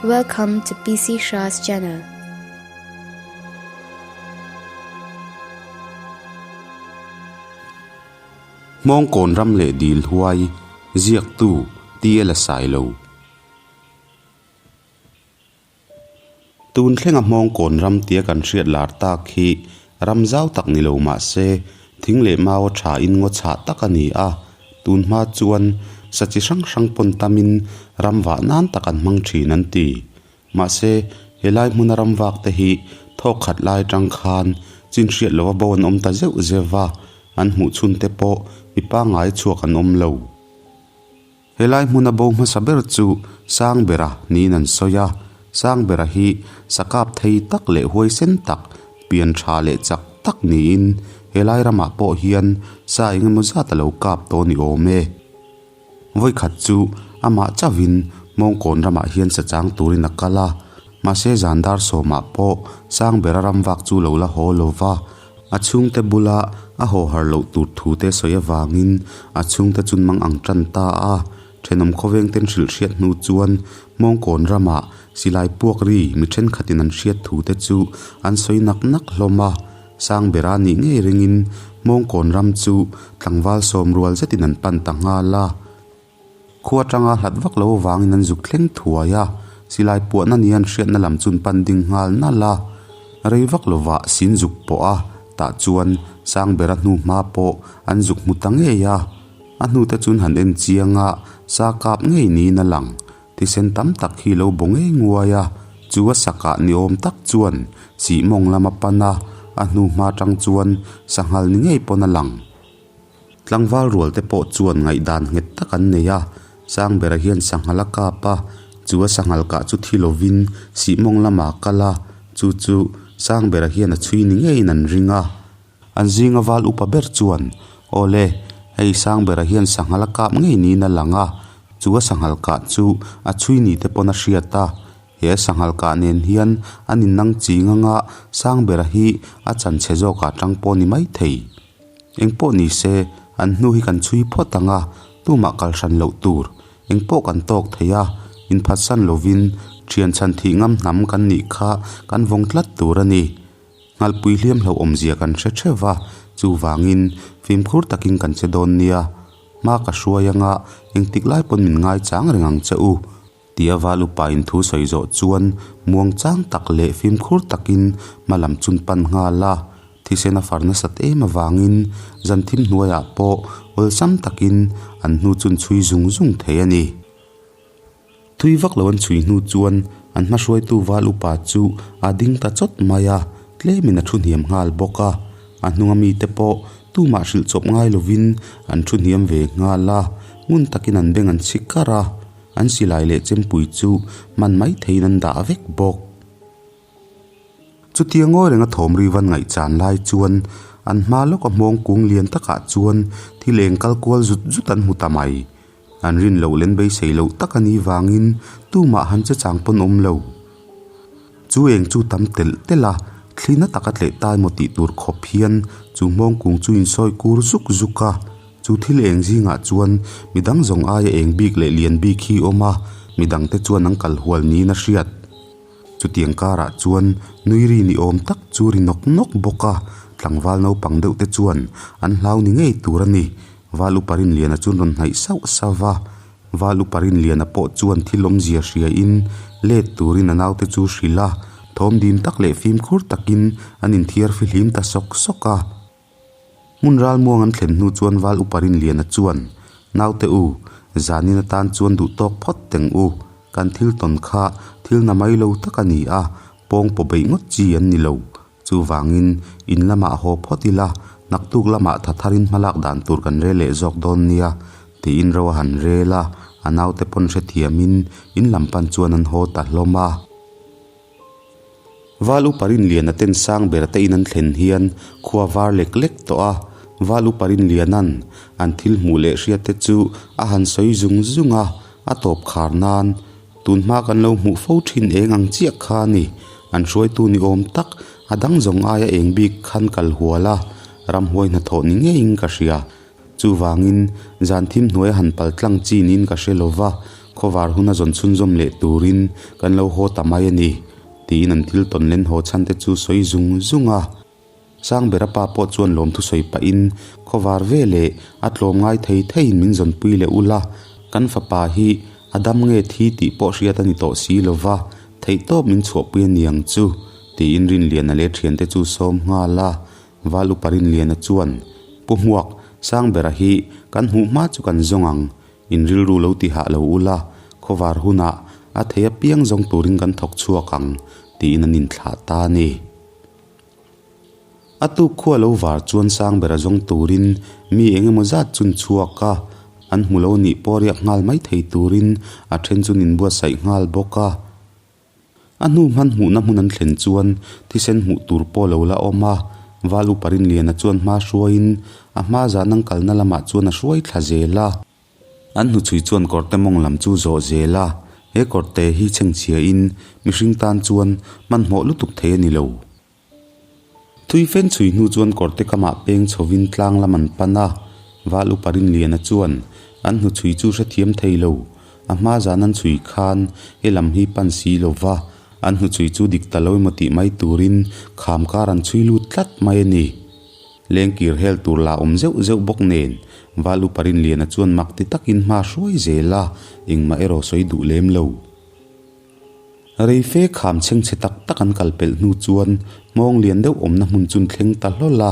Welcome to PC Shah's channel. Hmawngkawn ram leh dil huai, ziaktu TL a sailo. Tun thlenga Hmawngkawn ram tia kan hriat lar tak hi ram zau tak ni lo mah se, thing leh mau a tha in ngaw chhah tak a ni a. Tun hma chuan sa chi hrang hrang pawn tamin ram vah nan tak an hmang thin an ti. Mahse, helai hmuna ram vak te hi thawk khat lai atang khan chin hriat lova bo an awm ta zeuh zeuh va, an hmuh chhun te pawh mi pangngai chhuak an awm lo. Helai hmuna bo hmasa ber chu Sangbera niin an sawi a, Sangbera hi sakap thei tak leh huaisen tak, pian tha leh chak tak niin helai ramah pawh hian sa engemaw zat a lo kap tawh ni awm e. Vawikhat chu amah chauhin Hmawngkawn ramah hian sa chang turin a kal a, mahse zan dar sawmah pawh Sangbera ram vak chu lo la haw lo va, A chhungte bula a haw har loh tur thu te sawi avangin a chhungte chun mang ang tan ta a. Thenawm khawveng ten hrilh hriat hnu chuan Hmawngkawn ramah silai puak ri mi thenkhatin an hriat thu te chu an sawi nak nak hlawm a. Sangbera nih ngei ringin Hmawngkawn ram chu tlangval sawm rual zetin an pan ta nghal a. Khua atanga hlat vak lo avangin an zuk thleng thuai a, silai puahna ni an hriatna lam chu an pan ding nghal nalh a. Rei vak lovah sin zuk pawh a, tah chuan Sangbera hnu hma pawh an zuk hmu ta ngei a. A hnute chu an han en chiang a, sa kap ngei niin a lang. Thisen tam tak hi lo baw ngei nguai a, chu a sakah ni awm tak chuan sihmawng lam a pan a, a hnu hma atang chuan sanghal ni ngei pawn a lang. Tlangval rual te pawh chuan ngaihdan nghet tak an nei a, Sangbera hian sanghal a kap a, chu a sanghal kah chu thi lovin Sihmawng lamah a kal a, chu chu Sangbera hian a chhui ni ngeiin an ring a. An zinga val upa ber chuan, Awle, hei Sangbera hian sanghal a kap ngei niin a lang a, chu a sanghal kah chu a chhui ni te pawn a hriat a, he sanghal kah nen hian an innang ching anga Sangbera hi a chanchhe zawkah tang pawh ni maithei. Engpawh ni se, an hnu hi kan chhui phawt ang a, tumah kal hran loh tur. Engpawh kan tawk thei a, inphatsan lovin thian chhan thih ngam hnam kan nih kha kan vawng tlat tur a ni. Nghalpui hliam hlauhawmzia kan hre theuh va, chuvangin fimkhur takin kan che dawn nia. Hma ka hruai anga engtik lai pawn min ngaichang reng ang che u. Tia val upa in thu sawi zawh chuan muang chang tak leh fimkhur takin hma lam chun pan nghal a, thisen a far nasat em avangin zan thim hnuaiah pawh awlsam takin an hnu chun chhui zung zung thei a ni. Thui vak lo an chhui hnu chuan an hmahruaitu val upa chu a ding ta chawt mai a, tlemin a thu hniam nghal bawk a, a hnunga mite pawh tumah hrilh chawp ngai lovin an thu hniam ve nghal a, ngun takin an beng an chhi kar a. An silai leh chempui chu hman mai theiin an dah vek bawk. Chutia ngawi renga thawm ri van ngaihchan lai chuan an hma lawka hmawng kung lian takah chuan thil eng kal kual zut zut an hmu ta mai. An rin loh len beisei loh tak a nih vangin tumah han che chang pawn awm lo. Chu eng chu tam telh telh a, thli na taka tleh tai maw tih tur khawp hian chu hmawng kung chu insawi kur zuk zuk a. Chu thil eng zingah chuan midang zawng aia eng bik leh lian bik hi awm a, midangte chuan an kal hual niin a hriat. Chutiang karah chuan nui ri ni awm tak chu ri nawk nawk bawk a, tlangval naupang deuh te chuan an hlau ni ngei tur a ni. Val upa Rinliana chu an rawn hnaih sauh sauh va, Val upa Rinliana pawh chuan thil awmzia hriain let turin a naute chu hrilh a, thawm dim tak leh fimkhur takin an inthiar fihlim ta sawk sawk a. Hmun ralmuang an thlen hnu chuan Val Upa Rinliana chuan, Naute u, zanin atan chuan duh tawk phawt teng u, kan thil tawn kha thil na mai lo tak a ni a, pawng paw beih ngawt chi an ni lo. Chuvangin, in lamah haw phawt ila, naktuk lamah tha tharin hmalak dan tur kan rel leh zawk dawn nia, tiin ro a han rel a, a naute pawn hrethiamin in lam pan chuan an haw ta hlawm a. Val upa Rinliana ten sang ber te in an thlen hian khua var lek lek tawh a, Val upa Rinliana'n an thil hmuh leh hriat te chu a han sawi zung zung a, a tawp khar nan tun hma kan lo hmuh fo thin eng ang chiah kha a ni, an hruaitu ni awm tak a dang zawng aia eng bik khan kal hual a, ramhuai hnathawh ni ngeiin ka hria. Chuvangin, zan thim hnuaia han pal tlang chi niin ka hre lo va, Khawvar huna zawn chhunzawm leh turin kan lo haw ta mai a ni, tiin an thil tawn len haw chhan te chu sawi zung zung a. Sangbera pa pawh chuan lawmthu sawi pahin khawvar ve leh a tlawm ngai thei theiin min zawnpui leh ula, kan fapa hi a dam nge thi tih pawh hriat a ni tawh si lova, theihtawp min chhuahpui a niang chu, tiin Rinliana leh thiante chu sawm nghal a. Val upa Rinliana chuan, Pu Hmuak, Sangbera hi kan hmuh hma chu kan zawng ang, In rilru lo ti hah lo ula, khawvar hunah a thei apiang zawng turin kan thawk chhuak ang, tiin an inthlah ta a ni. A tuk khua lo var chuan Sangbera zawng turin mi eng emaw zat chun chhuak a, an hmu lo nih pawh riak nghal mai thei turin a then chun inbuatsaih nghal bawk a. A hnu hman hmuhna hmun an thlen chuan thisen hmuh tur pawh lo la awm a, Val Upa Rinliana chuan hma hruaiin a hma zan an kalna lamah chuan a hruai thla zel a. An hnuchhui chuan kawrte mawng lam chu zawh zel a, he kawrte hi chhengchhiain mihring tan chuan hmanhmawh lutuk thei a ni lo. Thui fen chhui hnu chuan kawrte kamah peng chhovin tlang lam an pan a, Val Upa Rinliana chuan an hnuchhui chu hrethiam thei lo. A hma zan an chhui khan he lam hi pan si lo va, an hnuchhui chu dik ta lo emaw tih mai turin kham kar an chhui lut tlat mai a ni. Lengkir hel tur la awm zeuh zeuh bawk nen Val Upa Rinliana chuan mak ti takin hma hruai zel a, engmah erawh sawi duh lem lo. Reife kham chhengchhe tak tak an kal pelh hnu chuan hmawng lian deuh awmna hmun chun thleng ta hlawl a,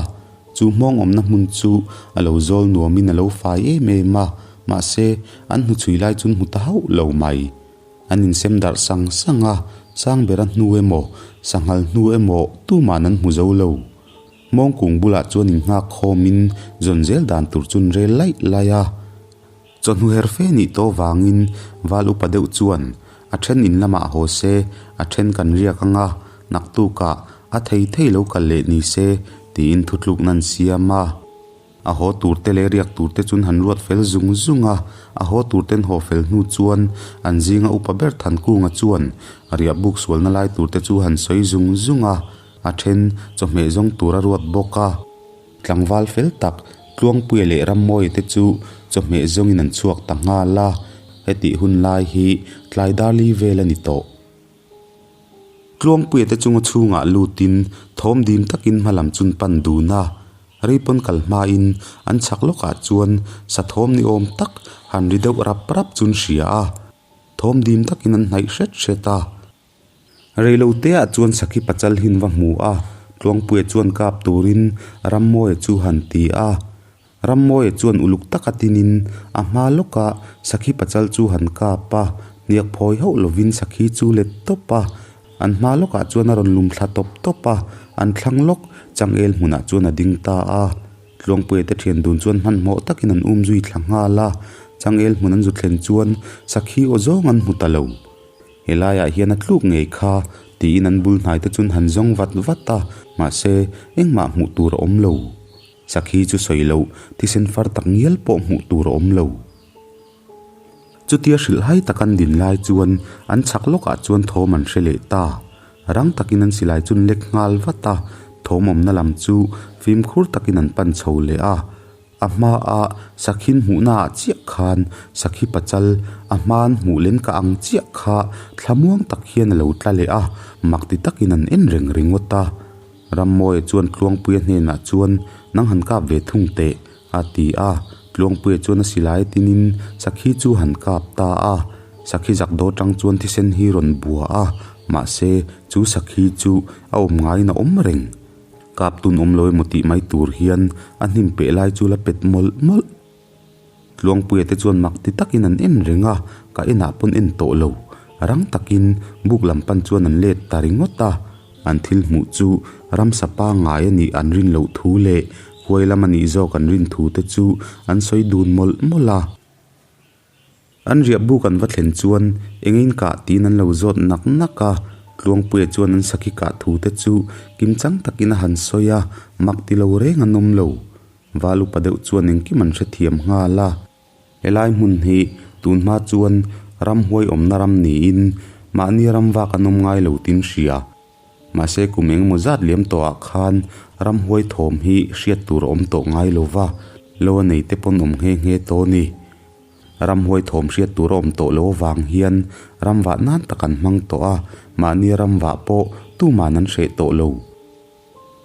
chu hmawng awmna hmun chu a lo zawl nuamin a lo fai em em a, mahse an hnuchhui lai chun hmu ta hauh lo mai. An insem darh sang sang a, Sangbera hnu emaw, Sanghal hnu emaw tuman an hmu zo lo. Hmawng kung bulah chuan innghak khawmin zawn zel dan tur chun rel laih laih a. Chawhnu her fe nih tawh vangin val upa deuh chuan a then in lamah haw se, a then kan riak ang a, naktukah a thei thei lo kal leh ni se tiin thutlukna an siam a. A haw tur te leh riak tur te chun han ruat fel zung zung a, a haw tur ten haw fel hnu chuan an zinga upa ber Thankunga chuan riah buk sualna lai tur te chu han sawi zung zung a, a then chawhmeh zawng tur a ruat bawk a. Tlangval fel tak Tluangpuia leh Rammawia te chu chawhmeh zawngin an chhuak ta nghal a, hetih hun lai hi tlai darli vel a ni tawh. Tluangpuia te chunga chhungah lutin thawm dim takin hma lam chun pan dun a, Ripawn kal hmain an chhak lawkah chuan sa thawm ni awm tak han ri deuh rap rap chun hria a, thawm dim takin an hnaih hret hret a. Reiloteah chuan Sakhi Pachal hin va hmu a, Tluangpuia chuan kap turin Rammawia chu han ti a. Rammawia chuan uluk taka tinin a hma lawkah Sakhi Pachal chu han kap a, hniak phawi hauh lovin Sakhi chu let tawp a. An hma lawkah chuan a rawn lum thla tawp tawp a, an thlang lawk changel hmunah chuan a ding ta a. Tluangpuia te thian dun chuan hmanhmawh takin an um zui thla nghal a, changel hmun an zu thlen chuan Sakhi aw zawng an hmu ta lo. Helaiah hian a tluk ngei kha tiin an bul hnaite chuan han zawng vat vat a, mahse engmah hmuh tur a awm lo. Sakhi chu sawi loh, thisen far tak ngial pawh hmuh tur a awm lo. Chutia hrilhhai tak an din lai chuan an chhak lawkah chuan thawm an hre leh ta. Rang takin an silai chu an lek nghal vat a, thawm awmna lam chu fimkhur takin an pan chho leh a. A hmaa sakhin hmuhnaah chiah khan sakhi pachal a hmaan hmuh len ka ang chiah kha thlamuang tak hian a lo tla leh a, mak ti takin an en reng ringawt a. Rammawia chuan Tluangpuia hnenah chuan nang han kap ve thung teh a ti a, Tluangpuia chuan a silai tinin sakhi chu han kap ta a, sakhi zak daw tang chuan thisen hi rawn bua a, mahse chu sakhi chu a awm ngaiin a awm reng. Kap tun awm lo emaw tih mai tur hian a hnim peh lai chu la pet mawlh mawlh. Tluangpuia te chuan mak ti takin an en reng a, ka enah pawn en tawh lo. Rang takin buk lam pan chuan an let ta ringawt a, an thil hmuh chu ramsa pangngai a nih an rin loh thu leh huai lam a nih zawk an rin thu te chu an sawi dun mawlh mawlh a. An riah buk an va thlen chuan eng in kah tiin an lo zawt nak nak a, Tluangpuia chuan an sakhi kah thu te chu kimchang takin a han sawi a, mak ti lo reng an awm lo. Val upa deuh chuan engkim an hrethiam nghal a. Helai hmun hi tun hma chuan ramhuai awmna ram niin mahni ram vak an awm ngai lo tin hria. Mahse kum engemaw zat liam tawhah khan ramhuai thawm hi hriat tur a awm tawh ngai lo va, lo a nei te pawn awm nghe nghe tawh a ni. Ramhuai thawm hriat tur a awm tawh lo avang hian ramvah nan tak an hmang tawh a, mahni ramvah pawh tuman an hreh tawh lo.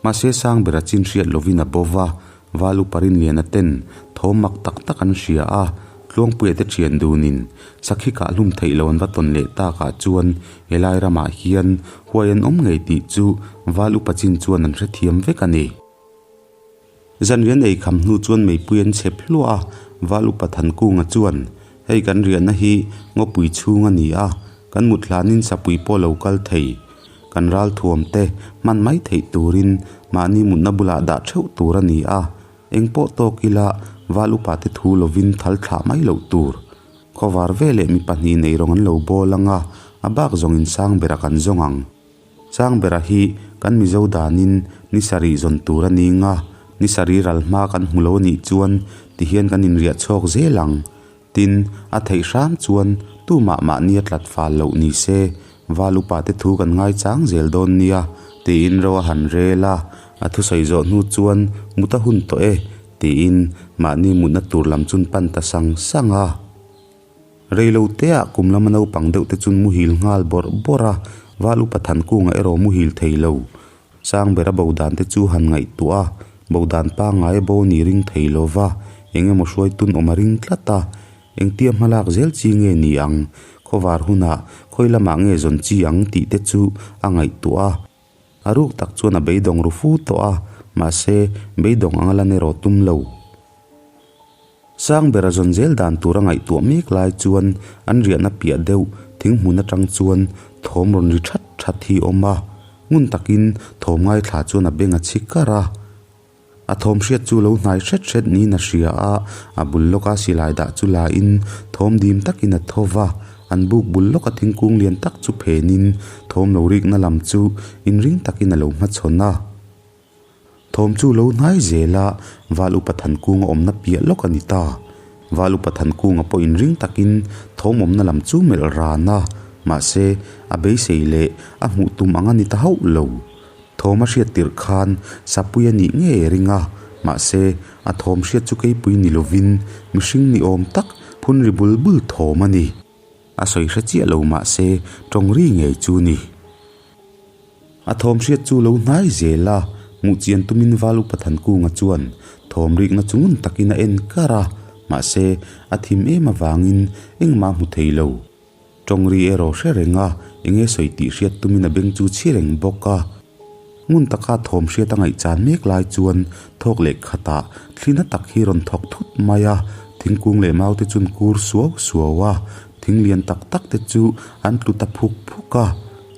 Mahse Sangbera chin hriat lovin a bo va, Val upa Rinliana ten thawm mak tak tak an hria a, Tluangpuia te thian dunin sakhi kah hlum theih lo an va tawn leh takah chuan helai ramah hian huai an awm ngei tih chu Val upa chin chuan an hrethiam vek a ni. Zanrian ei kham hnu chuan meipui an chhep hluah a, Val upa Thankunga chuan, Hei kan riahna hi ngawpui chhung a ni a, kan mut hlanin sapui pawh lo kal thei. Kan ral thuam te hman mai theih turin mahni mutna bulah dah theuh tur a ni a, eng pawh tawk ila Val upa te thu lovin thal thlah mai loh tur. Khawvar veleh mi pahnihin eirawng an lo bawl ang a, a bak zawngin sang berah kan zawng ang. Changbera hi kan Mizo danin ni sarih zawn tur a ni nga, ni sarih ral hma kan hmu lo nih chuan tihian kan inriah chhawk zel ang. Tin, a theih hram chuan tumah mahni a tlat fal loh ni se, Val upa te thu kan ngaichang zel dawn nia, tiin ro a han rel a. A thusawi zawh hnu chuan mut a hun tawh e, tiin mahni mutna tur lam chun pan ta sang sang a. Reilo teah kum lama naupang deuh te chun muhil nghal bawrh bawrh a, Val upa Thankunga erawh muhil thei lo. Sangbera bo dan te chu han ngaihtuah a, bo dan pangngai a bo ni ring thei lo va, eng emaw hruaitun awm a ring tlat a, engtia hmalak zel chi nge ni ang, khawvar hunah khawi lamah nge zawn chi ang tih te chu a ngaihtuah a. A ruk tak chuan a beidawng ru fu tawh a, mahse beidawng anga lan erawh tum lo. Sangbera zawn zel dan tur a ngaihtuah mek lai chuan an riahna piah deuh thing hmun atang chuan thawm rawn ri that that hi a awm a, ngun takin thawm ngaithla chuan a beng a chhi kar a. A thawm hriat chu lo hnai hret hret niin a hria a, a bul lawka silai dah chu la in thawm dim takin a tho va, an buk bul lawka thingkung lian tak chu phenin thawm lo rikna lam chu inring takin a lo hmachhawn a. Thawm chu lo hnai zel a, Val Upa Thankunga awmna piah lawk a ni ta. Val Upa Thankunga pawh inring takin thawm awmna lam chu melh ran a, mahse a beisei leh a hmuh tum ang a ni ta hauh lo. Thawm a hriat tirh khan Sapui a nih ngei a ring a, mahse a thawm hriat chu keipui ni lovin mihring ni awm tak phun ri bul bul thawm a ni. A sawi hre chiah lo mahse tawng ri ngei chu ni. A thawm hriat chu lo hnai zel a, hmuh chian tumin Val Upa Thankunga chuan thawm rikna chu ngun takin a en kar a, mahse a thim em avangin engmah hmu thei lo. Tawng ri erawh hre reng a, enge sawi tih hriat tumin a beng chu chhi reng bawk a. Ngun taka thawm hriat a ngaihchan mek lai chuan thawk leh khatah thli na tak hi rawn thawk thut mai a, thingkung leh mau te chun kur suau suau a, thing lian tak tak te chu an tlu ta phuk phuk a.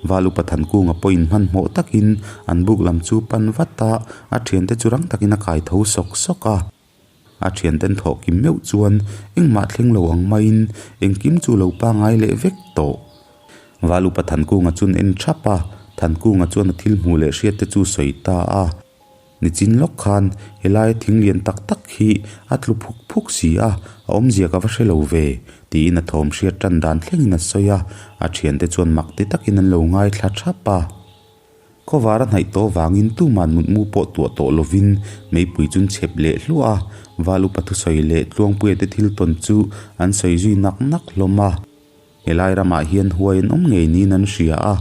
Val upa Thankunga pawhin hmanhmawh takin an buk lam chu pan vat a, a thiante chu rang takin a kai tho sawk sawk a. A thianten thawh kim meuh chuan engmah thleng lo ang maiin engkim chu lo pangai leh vek tawh. Val upa Thankunga chuan en thap a, Thankunga chuan a thil hmuh leh hriat te chu sawi ta a. Nichin lawk khan helaia thing lian tak tak hi a tlu phuk phuk si a, a awmzia ka va hre lo ve, tiin a thawm hriat tan dan thlengin a sawi a, a thiante chuan mak ti takin an lo ngaithla thap a. Khawvar a hnaih tawh vangin tuman mutmu pawh tuah tawh lovin meipui chun chhep leh hluah a, Val upa thusawi leh Tluangpuia te thil tawn chu an sawi zui nak nak hlawm a. Helai ramah hian huai an awm ngei niin an hria a,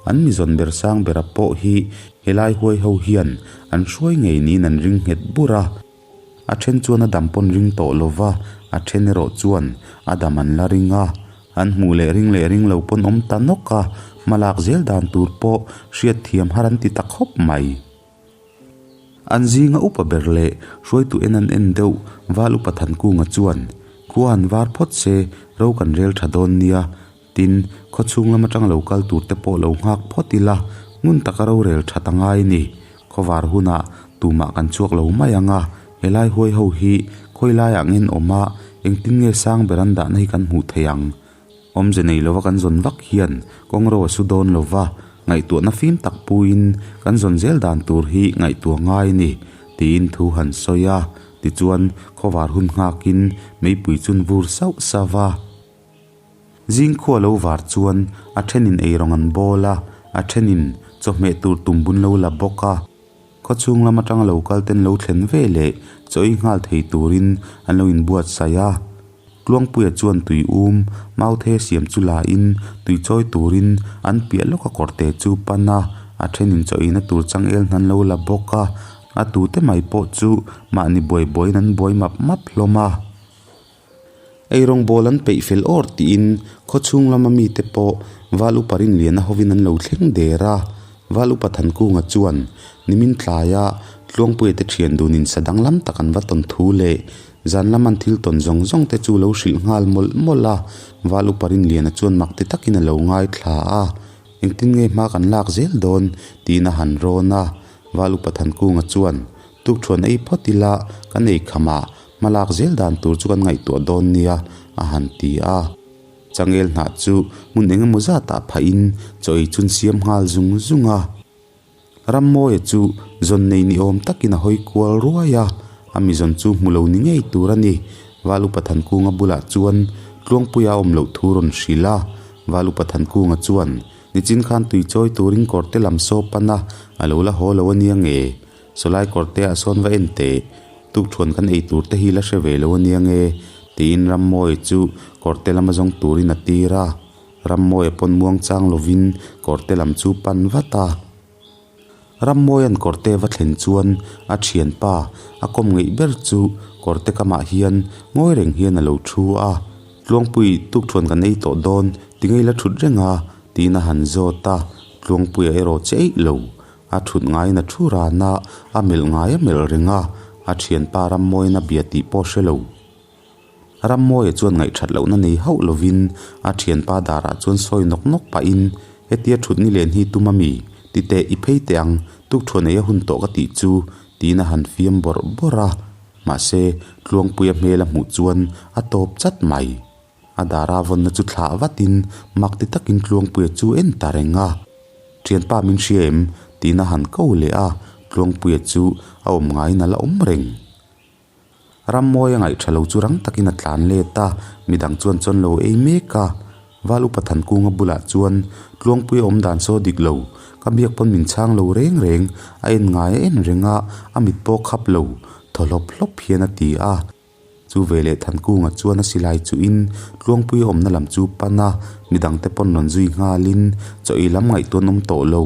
an mi zawn ber sang bera pawh hi helai huai ho hian an hruai ngei niin an ring nghet bur a. A then chuan a dam pawn ring tawh lo va, a then erawh chuan a dam an la ring a. An hmuh leh ring leh ring lo pawn awm ta nawk a, hmalak zel dan tur pawh hriatthiam har an ti ta khawp mai. An zinga upa ber leh hruaitu en an en deuh Val Upa Thankunga chuan, Khua han var phawt se, ro kan rel tha dawn nia, tin, khawchhung lam atang lo kal tur te pawh lo nghak phawt ila, ngun taka rorel that a ngai ni. Khawvar hunah tumah kan chhuak lo mai ang a, helai huai ho hi khawi laiah ngen awm a, engtin nge sang ber an dahna hi kan hmuh theih ang? Awmze nei lova kan zawn vak hian kawng ro a su dawn lova, ngaihtuahna fim tak puiin kan zawn zel dan tur hi ngaihtuah ngai a ni, tiin thu han sawi a. Tichuan, khawvar hun nghakin meipui chun vur sauh sauh va. Zingkhua lo var chuan a thenin eirawng an bawl a, a thenin chawhmeh tur tum bun lo la bawk a. Khawchhung lam atanga lo kal ten lo thlen ve leh chaw ei nghal thei turin an lo inbuatsaih a. Tluangpuia chuan tui um mauthe siam chu la in tui chawi turin an piah lawka kawrte chu pan a a thenin chaw ei na tur changel an lo la bawk a a tute mai pawh chu mahni buai buai in an buai map map hlawm a. Eirawng bawl an peih fel awr tiin khaw chhung lama mite pawh Val Upa Rinliana hovin an lo thleng der a. Val Upa Thankunga chuan nimin tlaia Tluangpuia te thian dunin sa danglam tak an va tawn thu leh zan lam an thil tawn zawng zawng te chu lo hrilh nghal mawlh mawlh a. Val Upa Rinliana chuan mak ti takin a lo ngaithla a. Engtin nge hma kan lak zel dawn? tiin a han rawn a. Val Upa Thankunga chuan Tukṭhuan ei phawt ila kan ei khamah Hma lak zel dan tur chu kan ngaihtuah dawn nia, a han ti a. Changel hnah chu hmun eng emaw zatah phahin chaw ei chun siam nghal zung zung a. Rammawia chu zawn nei ni awm takin a hawi kual ruai a, a mi zawn chu hmu lo ni ngei tur a ni. Val Upa Thankunga bulah chuan Tluangpuia a awm loh thu rawn hrilh a. Val Upa Thankunga chuan, Nichin khan tui chawi turin kawrte lam saw pan a, a lo la haw lo a nia nge? Sawlai kawrte ah sawn va en teh, tukṭhuan kan ei tur te hi la hre ve lo ania nge? tiin Rammawia chu kawrte lama zawng turin a tir a. Rammawia pawn muang chang lovin kawrte lam chu pan vat a. Rammawia'n kawrte va thlen chuan a thianpa a kawm ngeih ber chu kawrte kamah hian ngawi reng hian a lo thu a. Tluangpui, tukṭhuan kan ei tawh dawn, ti ngei la ṭhut reng a, tiin a han zawt a. Tluangpuia erawh che eih lo. A thut ngaiin a thu ran a, a melh ngai a melh reng a, a thianpa Rammawiin a bia tih pawh hre lo. Rammawia chuan ngaihthat lohna nei hauh lovin a thianpa darah chuan sawi nawk nawk pahin, Hetia thut ni len hi tum a mi? Ti teh i phei teh ang, tukthuan ei a hun tawh ka tih chu, tiin a han fiam bawrh bawrh a. Mahse, Tluangpuia hmel a hmuh chuan a tawp chat mai. A dara vawnna chu thlah vatin mak ti takin Tluangpuia chu en ta reng a. Thianpa min hria em? tiin a han ko leh a, Tluangpuia chu a awm ngaiin a la awm reng. Rammawi a ngaih tha lo chu rang takin a tlan let a, midang chuan chawn lo ei mek a. Val Upa Thankunga bulah chuan Tluangpuia awm dan saw dik lo, ka biak pawn min chhang lo reng reng, a en ngai a en reng a, a mit pawh khap lo, thaw hlawp hlawp hian a ti a. Chu veleh Thankunga chuan a silai chuhin Tluangpui awmna lam chu pan a, midangte pawn rawn zui nghalin chaw ei lam ngaihtuah an awm tawh lo.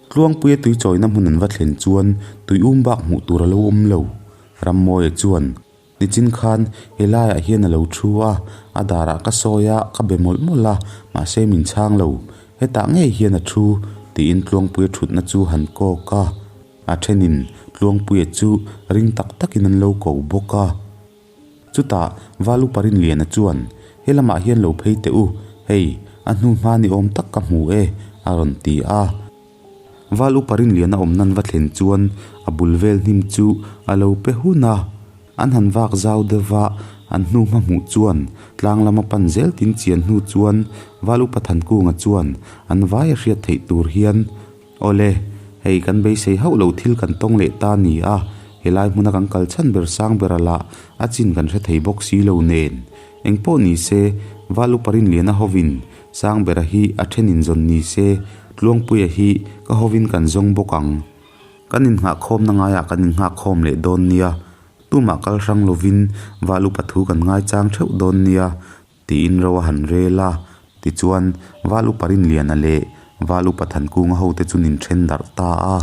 Tluangpuia tui chawina hmun an va thlen chuan tui um bak hmuh tur a lo awm lo. Rammawia chuan, Nichin khan helaiah hian a lo thu a, a darah ka sawi a, ka be mawlh mawlh a, mahse min chhang lo. Hetah ngei hian a thu, tiin Tluangpuia thutna chu han kawk a. A thenin Tluangpuia chu ring tak takin an lo ko bawk a. Chutah Valu Parinliana chuan, He lamah hian lo phei teh u, hei, a hnu hma ni awm tak ka hmu e, a rawn ti a. Valu Parinliana awm nan va thlen chuan a bul vel hnim chu a lo pe hun a. An han vak zau deuh va, an hnu hma hmuh chuan tlang lama pan zel tin chian hnu chuan Valu Pathankunga chuan an vai a hriat theih tur hian, Awle, hei kan beisei hauh lo thil kan tawng leh ta ni a, helai hmuna kan kal chhan ber sang bera lah a chin kan hre thei bawk si lo nen. Engpawh ni se, Val Upa Rinliana hovin sang bera hi a then in zawn ni se, Tluangpuia hi ka hovin kan zawng bawk ang. Kan innghahkhawmna ngaiah kan innghahkhawm leh dawn nia, tumah kal hrang lovin Val Upa thu kan ngaichang theuh dawn nia, Tiin ro a han rel a, tichuan Val Upa Rinliana leh Val Upa Thankunga hote chu nin then darh ta a.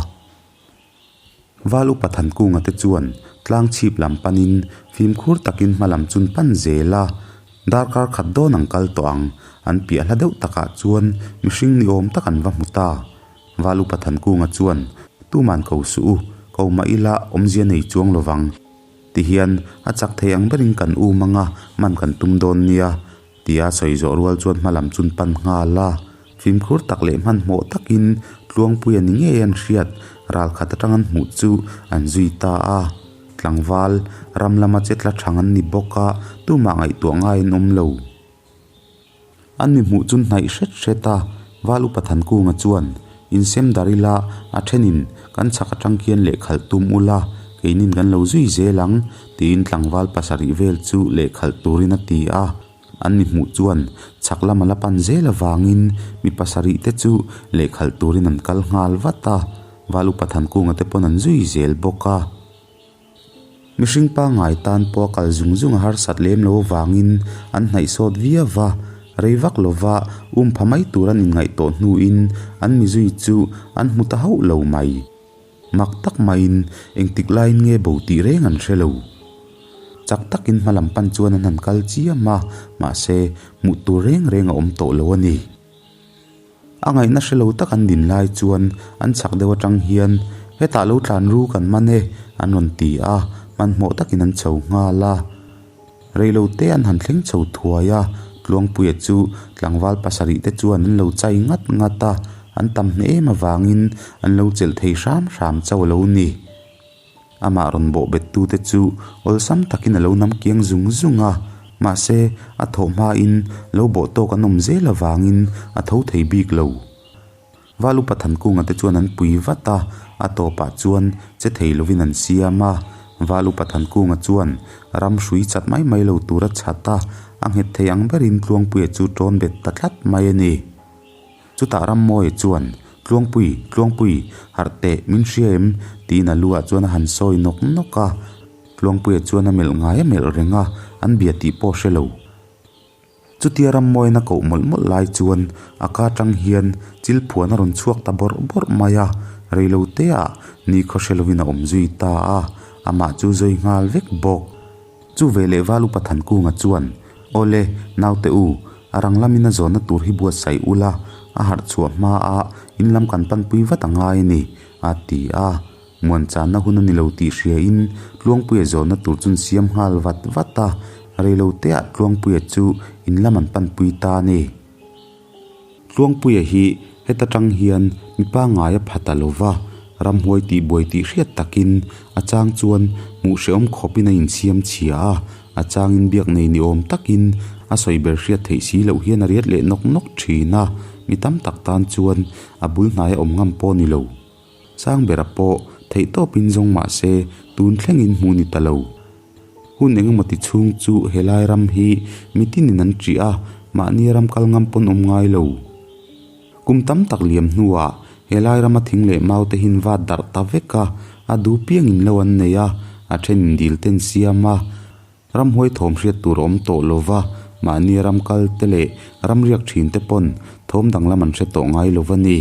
Val Upa Thankunga te chuan tlang chhip lam panin fimkhur takin hma lam chun pan zel a, darkar khat dawn ang kal tawh ang, an piah hla deuh takah chuan mihring ni awm tak an va hmu ta. Val Upa Thankunga chuan, Tuman ko suh u, ko mah ila awmzia nei chuang lovang. Tihian a chak thei ang berin kan um anga man kan tum dawn nia, tia sawi zawh rual chuan hma lam chun pan nghal a. Fimkhur tak leh hmanhmawh takin Tluangpuia ni ngei an hriat ral khat atang an hmuh chu an zui ta a. Tlangval ram lama che tla thang an ni bawk a, tumah ngaihtuah ngai an awm lo. An mi hmuh chu hnaih hret hret a, Val Upa Thankunga chuan, Insem dar ila, a thenin kan chhak atang khian lehkhalh tum ula, keinin kan lo zui zel ang, tiin tlangval pasarih vel chu lehkhalh turin a ti a. An mi hmuh chuan chhak lama la pan zel avangin mi pasarih te chu lehkhalh turin an kal nghal vat a, Val Upa Thankunga te pawn an zui zel bawk a. Mihring pangngai tan pawh a kal zung zung a harsat lem lo avangin an hnaih sawt viau va, rei vak lova um pha mai tur an inngaih tawh hnuin an mizui chu an hmu ta hauh lo mai. Mak tak maiin engtik laiin nge bo tih reng an hre lo. Chak takin hma lam pan chuan an han kal chiam a, mahse hmuh tur reng reng a awm tawh lo a ni. A ngaihna hre lo tak an din lai chuan an chhak deuh atang hian, Hetah lo tlan ru kan man e, an rawn ti a, hmanhmawh takin an chho nghal a. Reilo te an han thleng chho thuai a, Tluangpuia chu tlangval pasarih te chuan an lo chai ngat ngat a, an tam hneh em avangin an lo chelh thei hram hram chauh a lo ni. Amah rawn bawh bet tute chu awlsam takin a lo nam kiang zung zung a, mahse a thawh hmain lo bawh tawk an awm zel avangin a tho thei bik lo. Val upa Thankunga te chuan an pui vat a, a tawpah chuan che thei lovin an siam a. Val upa Thankunga chuan ram hrui chat mai mai lo tur a chhat a, a nghet thei ang berin Tluangpuia chu tawn bet ta tlat mai a ni. Chutah Rammawia chuan, Tluangpui, Tluangpui, harh teh, min hria em? tiin a lu ah chuan a han sawi nawk nawk a. Tluangpuia chuan a melh ngai a melh reng a, an bia tih pawh hre lo. Chutia Rammawiin a koh mawlh mawlh lai chuan a ka tang hian chil phuan a rawn chhuak ta bawrh bawrh mai a, reilo te ah nikhaw hre lovin a awm zui ta a, amah chu zawi nghal vek bawk. Chu veleh Val Upa Thankunga chuan, Awle, naute u, a rang lamin a zawnna tur hi buatsaih ula, a harh chhuah hma a in lam kan panpui vat a ngai a ni, a ti a. Muanchanna hun a ni lo tih hriain Tluangpuia zawnna tur chu an siam nghal vat vat a, reiloteah Tluangpuia chu in lam an panpui ta a ni. Tluangpuia hi heta tang hian mi pangngai a pha ta lo va, ramhuai tih buai tih hriat takin a chang chuan hmuh hrehawm khawpin a insiam chhia a, a changin biak nei ni awm takin a sawi ber hriat theih si loh hian a riat leh nawk nawk thin a, mi tam tak tan chuan a bul hnaia awm ngam pawh a ni lo. Sangbera pawh theihtawpin zawng mah se tun thlengin hmuh ni ta lo. Hun engemaw ti chhung chu helai ram hi mitinin an ṭih a, mahni ram kal ngam pawn awm ngai lo. Kum tam tak liam hnuah helai rama thing leh mau te hin vat darh ta vek a, a du piangin lo an nei a, a ṭhenin dil ten siam a, Ramhuai thawm hriat tur a awm tawh lo va, mahni ram kal te leh ram riak ṭhin te pawn thawm danglam an hre tawh ngai lo va ni.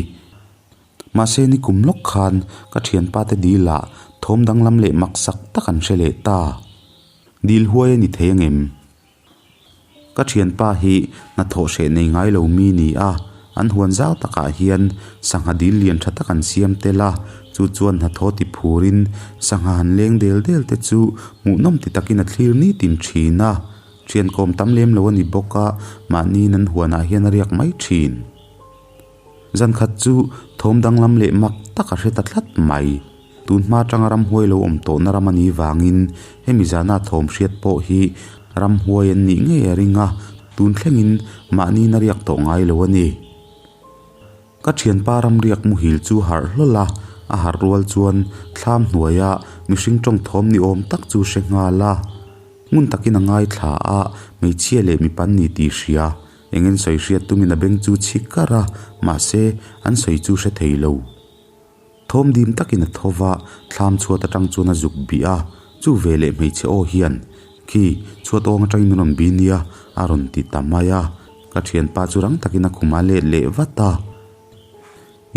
Mahse ni kum lawk khan ka thianpa te dil ah thawm danglam leh mak sak tak an hre leh ta. Dil huai a ni thei angem? Ka thianpa hi hnathawh hreh nei ngai lo mi ni a, an huan zau takah hian sangha dil lian tha tak an siam tel a, chu chuan hnathawh ti phurin sangha han leng del del te chu hmuhnawm ti takin a thlir nitin thin a, thian kawm tam lem lo a ni bawk a, mahniin an huanah hian a riak mai thin. Zan khat chu thawm danglam leh mak tak a hre ta tlat mai. Tun hma atanga ramhuai lo awm tawhna ram a nih vangin hemi zana thawm hriat pawh hi ramhuai an nih ngei a ring a, tun thlengin mahniin a riak tawh ngai lo a ni. Ka thianpa ramriak muhil chu harh hlawl a, a harh rual chuan thlam hnuaia mihring tawng thawm ni awm tak chu hre nghal a. Ngun takin a ngaithla a, hmeichhia leh mipa an ni tih hria. Engin sawi hriat tumin a beng chu chhi kar a, mahse an sawi chu hre thei lo. Thawm dim takin a tho va, thlam chhuat atang chuan a zuk bih a, chu ve leh hmeichhe aw hian, Khi, chhuat awng atangin min rawn bi nia, a rawn ti ta mai a. Ka thianpa chu rang takin a khum a let leh vat a.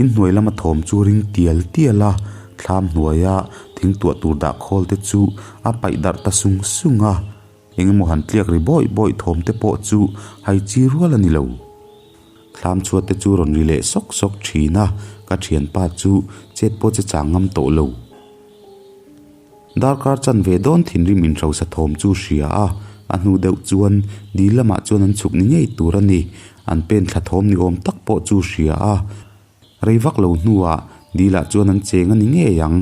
Inhnuai lama thawm chu ring tial tial a, thlam hnuaia thing tuah tur dah khawl te chu a paih darh ta sung sung a. Engemaw han tliak ri bawih bawih thawm te pawh chu hai chi rual a ni lo. Thlam chhuat te chu rawn ri leh sawk sawk thin a, ka thianpa chu chet pawh che chang ngam tawh lo. Darkar chanve dawn thinrim inhrosa thawm chu hria a, a hnu deuh chuan dil lamah chuan an chhuk ni ngei tur a ni. An pen thla thawm ni awm tak pawh chu hria a. Rei vak lo hnuah dilah chuan an cheng a ni ngei ang,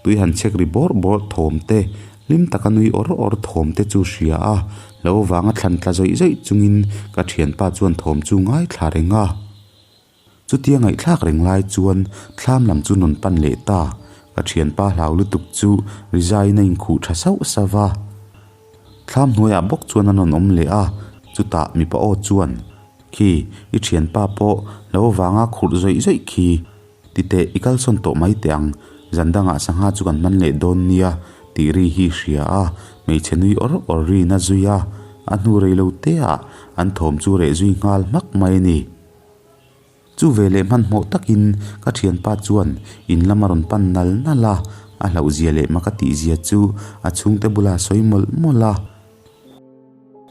tui han chhek ri bawrh bawrh thawm te, hlim taka nui awr awr thawm te chu hria a, lo vanga thlan tla zawih zawih chungin ka thianpa chuan thawm chu ngaithla reng a. Chutia ngaihthlak reng lai chuan thlam lam chu rawn pan leh ta, ka thianpa hlau lutuk chu rizaiin a inkhuh tha sauh sauh va. Thlam hnuaiah bawk chuan an rawn awm leh a, chutah mipa aw chuan, Khi, i thianpa pawh lo vanga khurh zawih zawih khi. Titeh, i kalsawn tawh mai teh ang, zan dangah sangha chu kan hman leh dawn nia, Tih ri hi hria a, hmeichhe nui awr awr ri na zui a, a hnu rei lo te ah an thawm chu reh zui nghal hmak mai a ni. Chu ve leh hmanhmawh takin ka thianpa chuan in lam a rawn pan nal nal a, a hlauh zia leh maka tih zia chu a chhungte bula sawi mawlh mawlh a.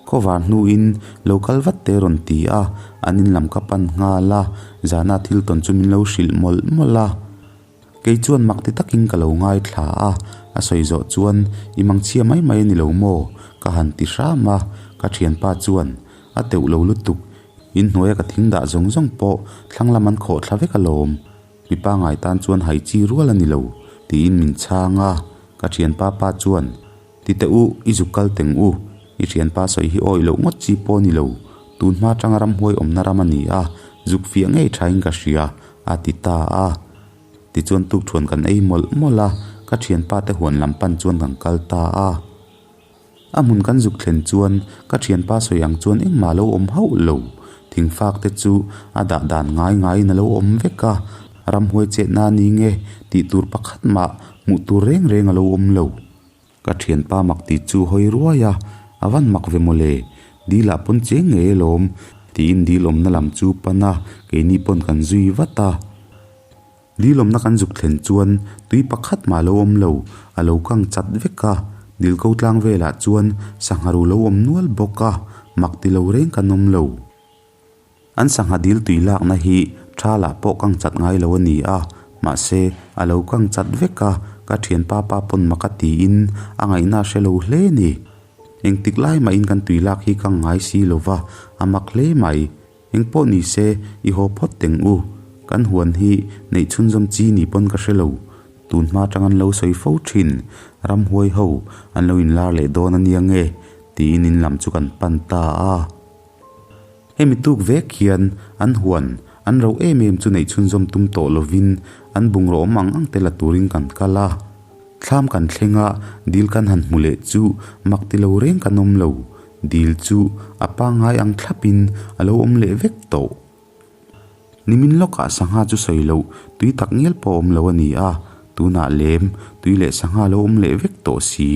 Khawvar hnuin lo kal vat te rawn ti a, an in lam ka pan nghal a, zana thil tawn chu min lo hrilh mawlh mawlh a. Kei chuan mak ti takin ka lo ngaithla a, a sawi zawh chuan i mangchhia mai mai a ni lo maw? ka han ti hram a, ka thianpa chuan a teuh lo lutuk, in hnuaia ka thing dah zawng zawng pawh thlang lam an khawh thla vek alawm, mi pangai tan chuan hai chi rual a ni lo, tiin min chhang a, ka thianpa pa chuan Ti teh u, i zuk kal teng u, i thianpa sawi hi awih loh ngawt chi pawh a ni lo, tun hma tanga ramhuai awmna ram a ni a, zuk fiah ngei thain ka hria, a ti ta a. Tichuan tukthuan kan ei mawlh mawlh a, ka thianpa te huan lam pan chuan kan kal ta a. A hmun kan zuk thlen chuan ka thianpa sawi ang chuan engmah lo awm hauh lo, thingfak te chu a dah dan ngai ngaiin a lo awm vek a, ramhuai chetna a ni nge tih tur pakhat mah hmuh tur reng reng a lo awm lo. Ka thianpa mak tih chu hawi ruai a, a van mak ve mawle, dil ah pawn cheng ngei alawm tiin dil awmna lam chu pan a, keini pawn kan zui vat a. Dil awmna kan zuk thlen chuan tui pakhat mah lo awm lo, a lo kang chat vek a, dil ko tlang velah chuan sangha ru lo awm nual bawk a, mak ti lo reng kan awm lo. An sangha dil tui lakna hi thalah pawh kang chat ngai lo a ni a, mahse a lo kang chat vek a, ka thianpa pa pawn maka tiin a ngaihna a hre lo hle a ni. Engtik lai mahin kan tui lak hi kang ngai si lo va, a mak hle mai. Engpawh ni se, i haw phawt teng u. Kan huan hi neih chhunzawm chi ni pawn ka hre lo. Tun hma tang an lo sawi fo thin, ramhuai ho an lo inlar leh dawn a nia nge, tiin in lam chu kan pan ta a. Hemi tuk vek hian an huan an ro em em chu neih chhunzawm tum tawh lovin an bungraw awm ang ang te la turin kan kal a. Thlam kan thleng a, dil kan han hmu leh chu mak ti lo reng kan awm lo. Dil chu a pangngai ang thlapin a lo awm leh vek tawh. Nimin lawkah sangha chu sawi loh tui tak ngial pawh a awm lo a ni a, tunah lem tui leh sangha lo awm leh vek tawh si.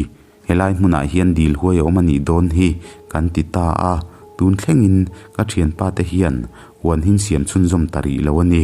Helai hmunah hian dil huai a awm a nih dawn hi kan ti ta a, tun thlengin ka thianpa te hian huan hin siam chhunzawm ta rih lo a ni.